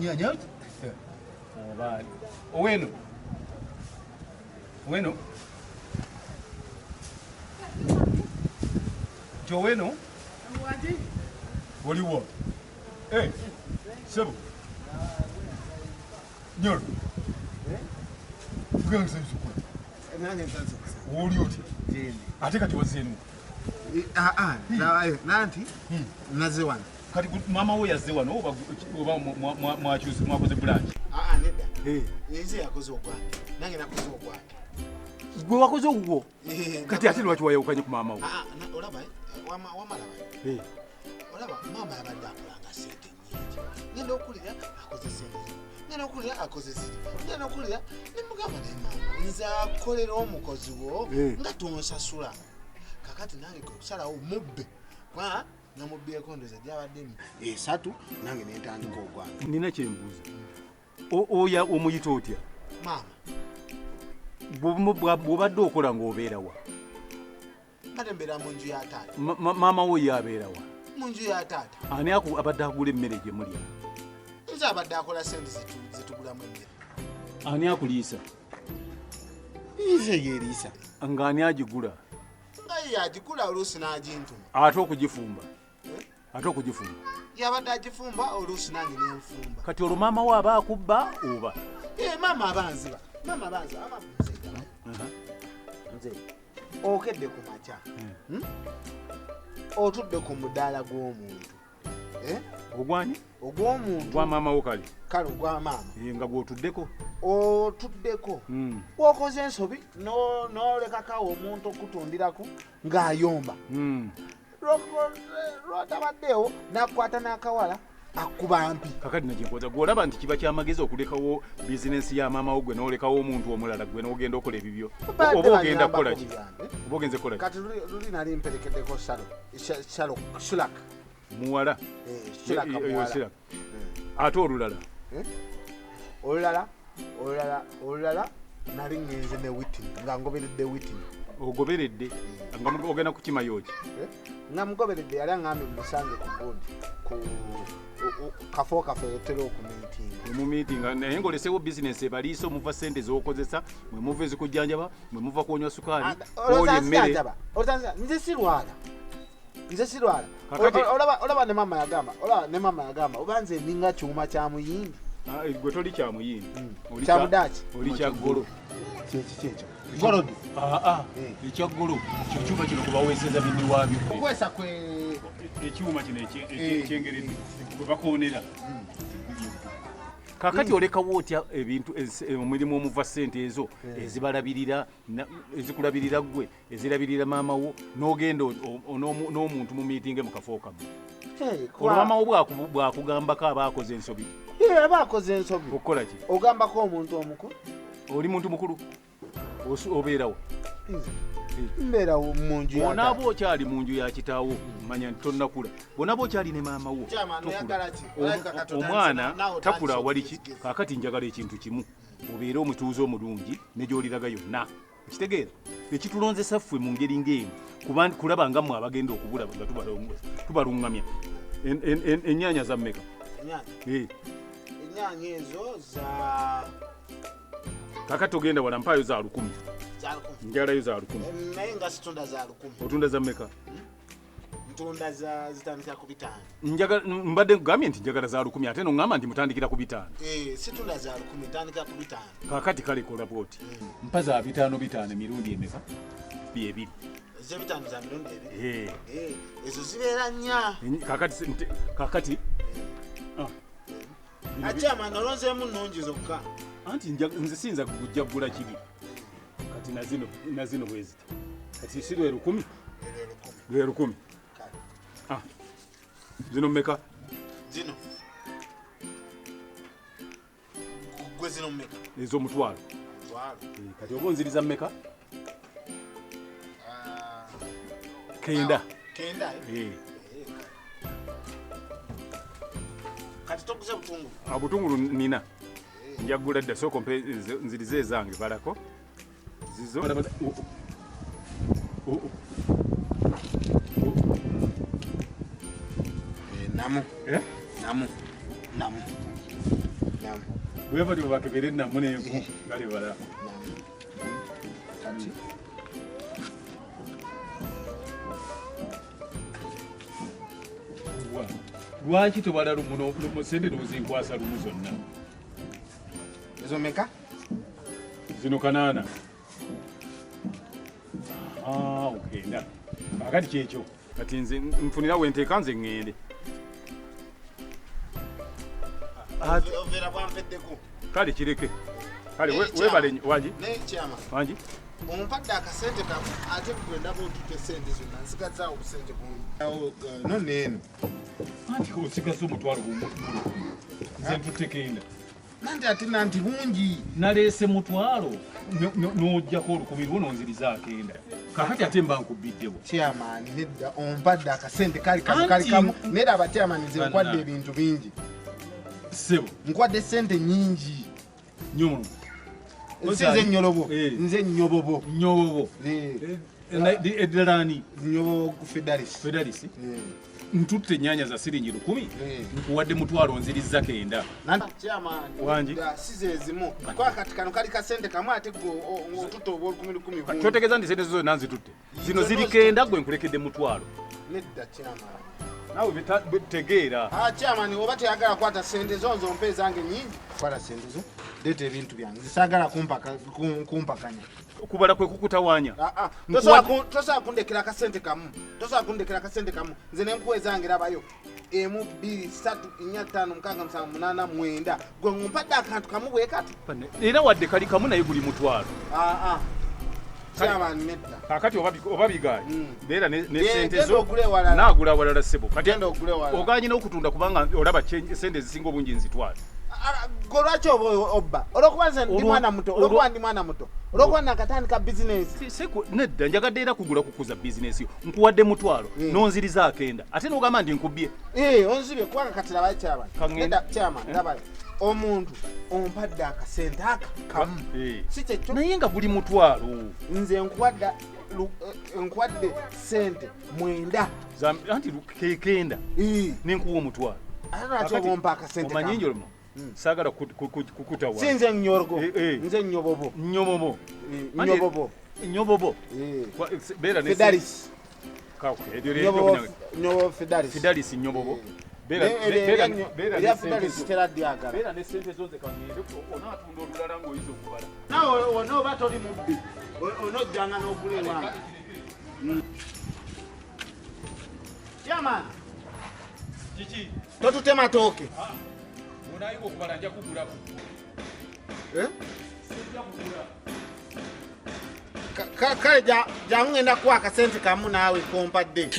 Ennyaanya oba oweno oweno Joweno oliwo sebo nyoro oli otya ate kati wazeenu nanti naze wano kati maama wo yazze wano oba mwakoze branch nedda nze yakoze ogwange nange nakoze ogwange gwe wakoze ogwo kati ate lwaki wayawukanye ku maama wo olaba wamalaba olaba maama yabadde akolanga sente nnyingi ngenda okulira akoze sente ngenda okulira akoze ziri ngenda okulira nemugamba naye maama nze akolera omukozi wo nga tonsasula kakati nange kwe kusalawo mubbe kwa namubbyeko ndoza gyabadde esatu nange nentandika ogwange nina kyembuuza oya omuyita otya maama bw'obadde okola ng'obeerawa mbadde mbeera mu nju ya taata maama wo ye abeerawa mu nju ya taata ani abadde agula emmere gye mulya nze abadde akola sente zetugulamu emmere ani akuliisa nze yeeriisa nga ani agigula nga ye agigula oluusi n'agintuma ate okugifumba ate okugifumba yabadde agifumba oluusi nange nenfumba kati olwo maama wo aba akubba oba maama aba nziba maama aba nziba nze okedde ku makya otudde ku mudaala gw'omuntu ogwani ogw'omuntu gwa maama wo kale kale ogwa maama nga gw'otuddeko otuddeko wokoze ensobi n'olekakawo omuntu okutundirako ng'ayomba lwotabaddewo n'akukwata n'akawala akuba mpi kakati nakyenkoza gw'olaba nti kiba kyamagezi okulekawo bizinensi ya maama wo gwe n'olekawo omuntu omulala gwe n'ogenda okola ebibyo oba ogenda kukola ki oba ogenze kukola ki kati luli nali mperekeddeko salo sulak muwala muwala ate olulala olulala nali ngenze ne Whitney nga ngoberedde Whitney ogoberedde nga ogenda kukima yoki nga mugoberedde yali aŋŋambye musange ku gundi ku kafo kaffe otera okumiitinga omumiitinga naye ng'olesewo bizinensi ebaliisa omuva ssente z'okozesa mwe muva ezikujjanjaba mwe muva kuonywa sukaali olya emmere nze sirwala nze sirwala olaba ne maama yagamba olaba ne maama yagamba oba nze ninga kyuma kya muyindi gwe toli kya muyindi kya mudaaki oli kya ggolo kyekyo golodi ekya ggolo kyuma kino kubaweeseza binni waabyo okwesa kwe ekyuma kino ekyengeri kwe bakoonera kakati olekawo otya ebintu omulimu omuva ssente ezo ezibalabirira ezikulabirira ggwe ezirabirira maama wo n'ogenda n'omuntu mu miitinge mu kafo kamu olwo maama wo bwakugambako aba akoze ensobi aba akoze ensobi okukola ki ogambako omuntu omukulu oli muntu mukulu obeerawo mbeerawo mu nju bw'onaaba okyali mu nju ya kitaawo manya nti tonnakula bw'onaaba okyali ne maama wo omwana takula awali ki kaakati njagala ekintu kimu obeere omutuuze omulungi ne gy'oliraga yonna okitegeera ekitulonzesa ffe mu ngeri ng'eno kulaba nga mmwe abagenda okubula nga tubaluŋŋamya ennyaanya za mmeka ennyaanya ezo za kakati ogenda wala mpaayo za 1000 njalayo za 1000 naye nga situnda za 1000 otunda za mmeka ntunda za zitandikira ku 5 njagala mbadde nkugambye nti njagala za 1000 ate noŋŋamba nti mutandikira ku 5 situnda za 1000 ntandikira ku 5 kakati kale kola bw'oti mpa za 5 5 emirundi emeka 2 ze 5 za mirundi ebiri ezo zibeera nnya kakati akyama nolonzeemu nnungi zokka anti nze siyinza kujja kugula kibi kati nazino bwe ziti kati si lwe 1000 lwe 1000 zino mmeka zino gwe zino mmeka ez'omutwalo kati oba onziriza mmeka kenda kati toguze butungulu obutungulu nina njagula dda sooka mpe nzirize ezange balako zizo namu namu namu Bwe bali bakebere namu n'enku kale bala. Kati Lwaki tobala lumu sente n'ozinkwasa lumu zonna? Ezo meka? Zino 800. Ogenda. Kakati kyekyo. Kati nze nfunira wenteeka nze ŋŋende. Overa bwampeddeko. Kale kireke. Kale weebale wangi? Naye kyama. Wangi? Ompadde akasente kamu ate gwe ndaba otutte sente zonna nsigazaawo obusente bungi. No neeno. Anti osigaza omutwalo gumu. Nze ntutte kenda. Nanti ate nanti bungi. Naleese mutwalo n'oggyako 1000 lwo n'onziriza akenda. Kakati ate mba nkubbiddewo. Chairman nedda ompadde akasente kali kamu kali kamu. Nedda aba chairman nze nkwadde ebintu bingi. Ssebo. Nkwadde sente nnyingi. Nnyo. Nze nnyolobo. Nze nnyobobo. Nnyobobo. Eddala ani? Nnyobobo Fedalis. Fedalis? Ntutte ennyaanya za siringi 1000. Nkuwadde mutwalo nzirizza kenda. Chairman. Wangi? Si ze zimu. Kwa kati kano kali kasente kamu ate gwe otutte obwa 1000 bungi. Kyotegeeza nti sente zo zonna nzitutte. Zino ziri kenda gwe nkulekedde mutwalo. Nedda chairman. Naawe tegeera. Chairman oba teyagala kwata sente zo nze ompe ezange nnyingi. Kwata sente zo leeta ebintu byange. Nze saagala kumpakanya. Okubala kwe kukutawaanya. Tosobola kundekera akasente kamu. Tosobola kundekera akasente kamu. Nze ne nkuwa ezange labayo. 1 2 3 4 5 6 7 8 9. Gwe ngumpadde akantu kamu bwe kati. Era wadde kali kamu naye guli mutwalo. Chairman nedda. Kakati oba bigaanyi. Beera ne sente zo. Naagula walala ssebo. Kati genda ogule walala. Ogaanyi n'okutunda kubanga olaba sente ezisinga obungi nzitwala. Gwe lwaki oba obba? Olw'okuba nze ndi mwana muto, olw'okuba ndi mwana muto. Olw'okuba nakatandika bizinensi. Nedda njagadde era kugula kukuza bizinensi yo. Nkuwadde mutwalo, n'onziriza akenda. Ate n'ogamba nti nkubbye. Onzibye kubanga kati labayo chairman. Nedda chairman, labayo. Omuntu ompadde akasente aka kamu. Si kyekyo? Naye nga guli mutwalo. Nze nkuwadde sente 9. Anti kenda. Ne nkuwa omutwalo. Ate lwaki oba ompa akasente kamu? Omanyi njolomo? Saagala kukutawa. Si nze nnyorogo. Nze nnyobobo. Nnyobobo. Nnyobobo. Nnyobobo. Beera ne Fedalis. Nnyobobo Fedalis. Fedalis nnyobobo. Beera Fedalis teradyagala. Beera ne sente zo nze kangende onaatunda olulala ng'oyinza okubala. Naawe onooba toli mubbi. Onojjanga n'ogula ewange. Chairman. Kiki? Totute matooke. Onayiga okubala nja kugulako. Sijja kugula. Kale jangu ngenda kuwa akasente kamu naawe kompadde.